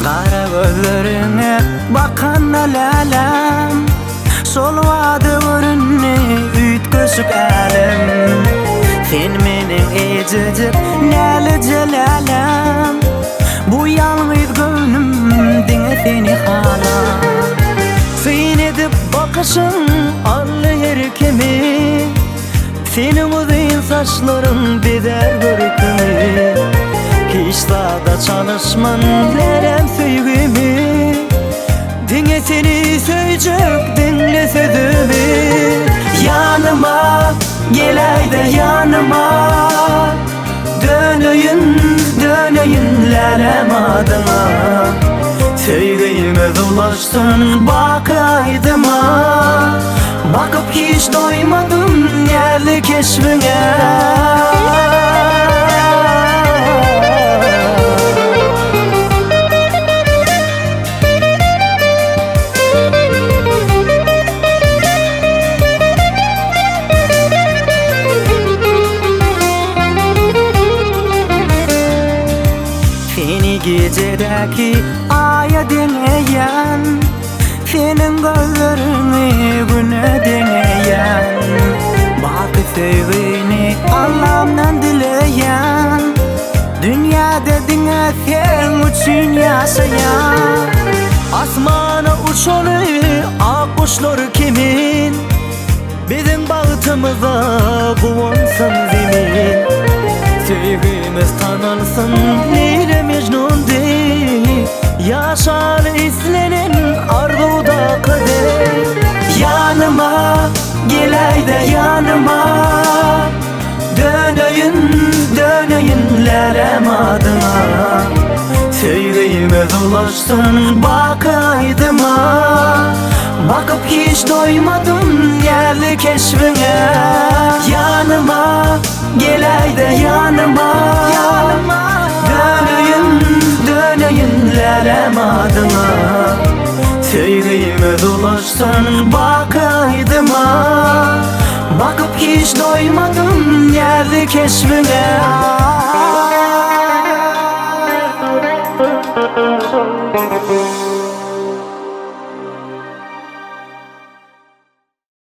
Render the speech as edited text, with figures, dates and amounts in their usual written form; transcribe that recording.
Gara gözleriňe bakanda läläm, Şol bada göründi üýtgeşik älem. Sen meniň ejejik lälije läläm, Bu ýalňyz göwnüm diňe seni halar. Syn edip bakyşyň aldy her kimi, Seniň uzyn saçlaryň bezär görkümi. Hiç zada çalyşman läläm söýgimi, Diňe seni söýjek diňle sözümi. Ýanyma geläýdä ýanyma, Döneýin, döneýin läläm adyňa. Söýgimiz ulaşsyn baky aýdyma, Bakyp hiç doýmadym näzli keşbiňe. Seni gijedäki aýa deňeýän, Seniň gözleriňi güne deňeýän. Baky söýgini Allamdan dileýän, Dünýäde diňe seň üçin ýaşaýan. Asmana uçaly ak guşlar kimin, Biziň bagtymyza guwansyn zemin. Söýgimiz tanalsyn Leýli Mejnun deý, Ýaşaly islenen arzuwdaky deý. Ýanyma geläý-de ýanyma, Döneýin, döneýin läläm adyňa. Söýgimiz ulaşsyn baky aýdyma, Bakyp hiç doýmadym näzli keşbiňe. Ýanyma geläý-de ýanyma, Döneýin, döneýin läläm adyňa. Söýgimiz ulaşsyn baky aýdyma, Bakyp hiç doýmadym näzli keşbiňe.